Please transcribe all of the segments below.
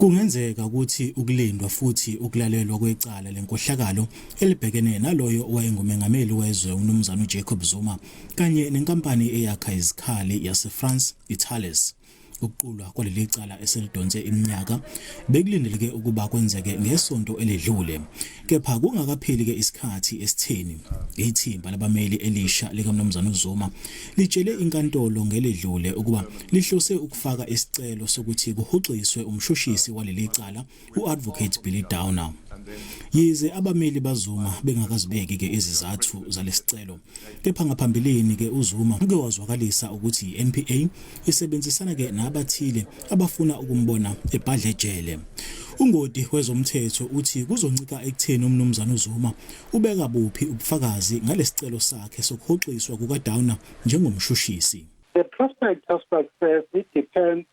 Kungenzeka ukuthi ukulindwa futhi ukulalelwa kwecala lenkohlakalo elibhekene naloyo owayengumengameli wezwe uMnumzane uJacob Zuma kanye nenkampani eyakha izikhali yaseFrance iThales. Ukuqulwa kwaleli cala eselidonse iminyaka bekulindeleke ukuba kwenzeke ngesonto eledlule. Kepha kungakapheli ke isikhathi esitheni, ithimba labameli elisha likaMnumzane uZuma litshele inkantolo ngeledlule ukuba lihlose ukufaka isicelo sokuthi kuhoxiswe umshushisi waleli cala u-Advocate Billy Downer. Yize abameli baZuma bengakazibeki ke izizathu zalesicelo, kepha ngaphambilini ke uZuma uke wazwakalisa ukuthi i-NPA isebenzisana ke nabathile abafuna ukumbona ebhadle ejele. Ungoti wezomthetho uthi kuzoncika ekutheni uMnumzane uZuma ubeka buphi ubufakazi ngalesicelo sakhe sokuhoxiswa kukaDowner njengomshushisi. The prospect of success, it depends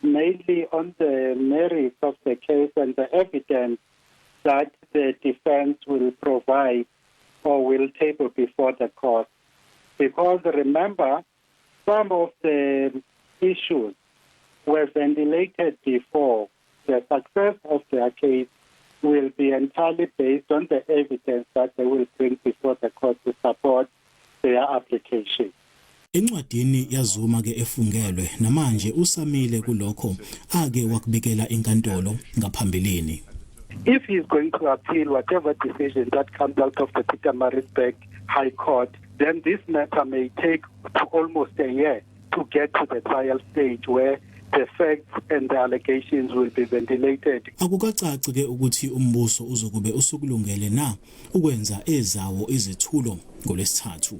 mainly on the merits of the case and the evidence that the defense will provide or will table before the court. Because remember, some of the issues were ventilated before. The success of their case will be entirely based on the evidence that they will bring before the court to support their application. Encwadini yaZuma ke efungelwe namanje usamile kulokho ake wakubikela inkantolo ngaphambilini. If he is going to appeal whatever decision that comes out of the Pietermaritzburg High Court, then this matter may take to almost a year to get to the trial stage where the facts and the allegations will be ventilated. Akukacaci ke ukuthi umbuso uzokube usukulungele na ukwenza ezawo izethulo ngolwesithathu.